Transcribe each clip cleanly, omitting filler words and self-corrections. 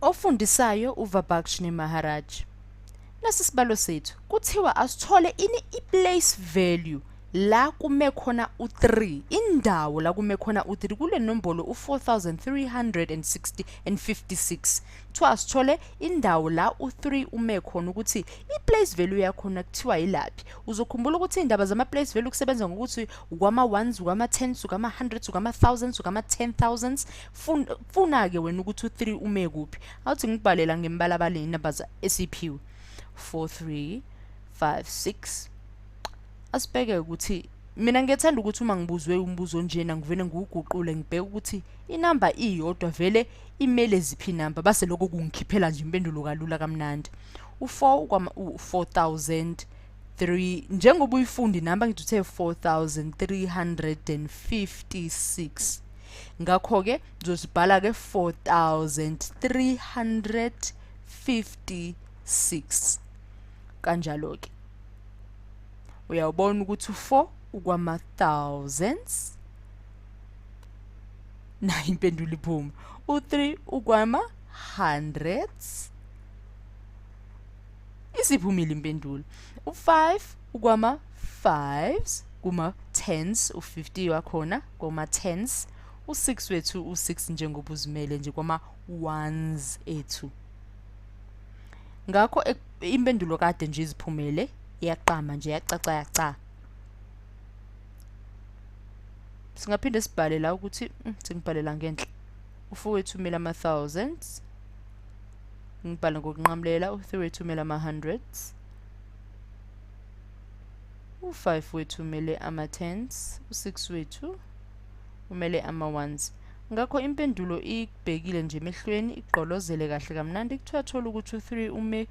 Ofundisayo uVabhakshni Maharaj. Nasi isibalo sethu. Kuthiwa asithole ini i-place value la kume khona u-3, indawo la kume khona u-3 kule nombolo u-4360 and 56. Kuthiwa asithole indawo la u-3 ume khona ukuthi i-place value yakhona kuthiwa yilaphi. Uzokhumbula ukuthi iy'ndaba zama-place value kusebenza ngokuthi ukwama-ones, ukwama-tens, ukwama-hundreds, ukwama-thousands, ukwama-ten thousands. Funa-ke wena ukuthi u-3 ume kuphi. Awuthi ngikubhalela ngemibalabala iy'namba esiphiwe. 4 3 5 6. Asibheke ukuthi mina ngiyathanda ukuthi uma ngibuzwe umbuzo onjena ngivele ngiwuguqule ngibheke ukuthi inamba iyodwa vele imele ziphi inamba base lokho kungikhiphela nje impendulo kalula kamnandi. U-4 kwama u-4003 njengoba uyifunda inamba ngithi uthe 4356, ngakho-ke ngizosibhala-ke 4356 kanjalo-ke. Uyawubona ukuthi u-4 ukwama-thousands, nayo impendulo iphuma. U-3 ukwama-hundreds, isiphumile impendulo. U-5 ukwama-fives, kuma-tens, u-50 wakhona kuma-tens. U-6 wethu u-6 njengoba uzimele nje kwama-ones ethu. Ngakho impendulo kade nje iziphumele, iyaqama nje, yacaca yaca. Singaphinde sibhale la ukuthi sengibhalela ngenhla. U-4 wethu umele ama-thousands, ngibhale ngokunqamulela. U-3 wethu umele ama-hundreds, u-5 wethu umele ama-tens, u-6 wethu umele ama-ones. Ngakho impendulo ikubhekile nje emehlweni, igqolozele kahle kamnandi. Kuthiwa thola ukuthi u-3 ume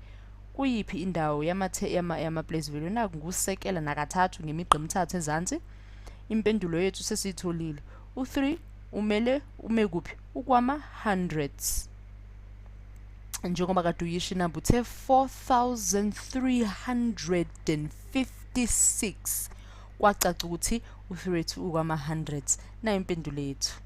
kuyiphi indawo yama-place value. Naku ngusekela nakathathu ngemigqa emithathu ezansi. Impendulo yethu sesiyitholile. U-3 umele ume kuphi? Ukwama-hundreds, njengoba kade uyisho inamba uthe 4356, kwacaca ukuthi u-3 wethu ukwama-hundreds. Nayo impendulo yethu.